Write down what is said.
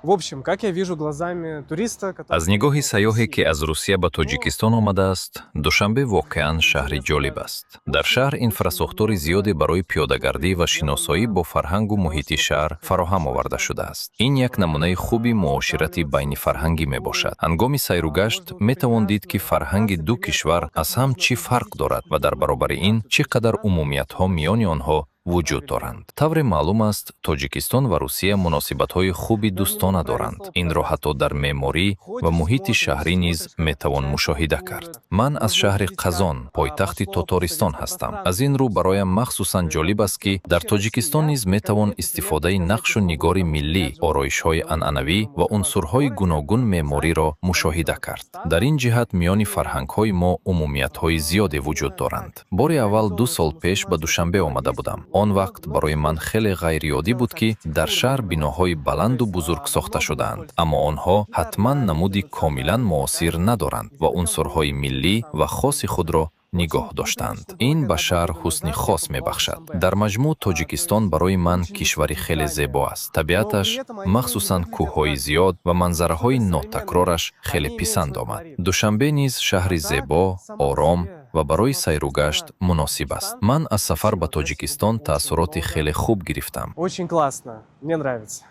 В общем, как я вижу глазами туриста, который Аз нигоҳи сайёҳе, ки аз Русия ба Тоҷикистон омадааст, Душанбе воқеан шаҳри ҷолиб аст. Дар шаҳр инфрасохтори зиёде барои пиёдагардӣ ва шиносоӣ бо фарҳангу муҳити шаҳр фароҳам оварда шудааст. Ин як намунаи хуби муоширати байнифарҳангӣ мебошад. Ҳангоми сайругашт метавон дид, ки фарҳанги ду кишвар аз ҳам чӣ фарқ дорад ва дар баробари ин чӣ қадар умумиятҳо миёни онҳо вуҷуд доранд. Тавре маълум аст, Тоҷикистон ва Русия муносибатҳои хуби дӯстона доранд. Инро ҳатто дар меъморӣ ва муҳити шаҳрӣ низ метавон мушоҳида кард. Ман аз шаҳри Қазон, пойтахти Тотористон ҳастам. Аз ин рӯ бароям махсусан ҷолиб аст, ки дар Тоҷикистон низ метавон истифодаи нақшу нигори миллӣ, ороишҳои анъанавӣ ва унсурҳои гуногун меъмориро мушоҳида кард. Дар ин ҷиҳат миёни фарҳангҳои мо умумиятҳои зиёде вуҷуд доранд. Бори аввал 2 сол пеш ба Душанбе омада будам. Он вақт барои ман хеле ғайриоддӣ буд, ки дар шаҳр биноҳои баланду бузург сохта шудаанд, аммо онҳо ҳатман намуди комилан муосир надоранд ва унсурҳои миллӣ ва хоси худро нигоҳ доштанд. Ин ба шаҳр ҳусни хос мебахшад. Дар маҷмӯъ, Тоҷикистон барои ман кишвари хеле зебо аст. Табиаташ, махсусан кӯҳҳои зиёд ва манзараҳои нотакрораш хеле писанд омад. Душанбе низ шаҳри зебо, ором ва барои сайругашт муносиб аст. Ман аз сафар ба Тоҷикистон таассуроти хеле хуб гирифтам. Очень классно, мне нравится.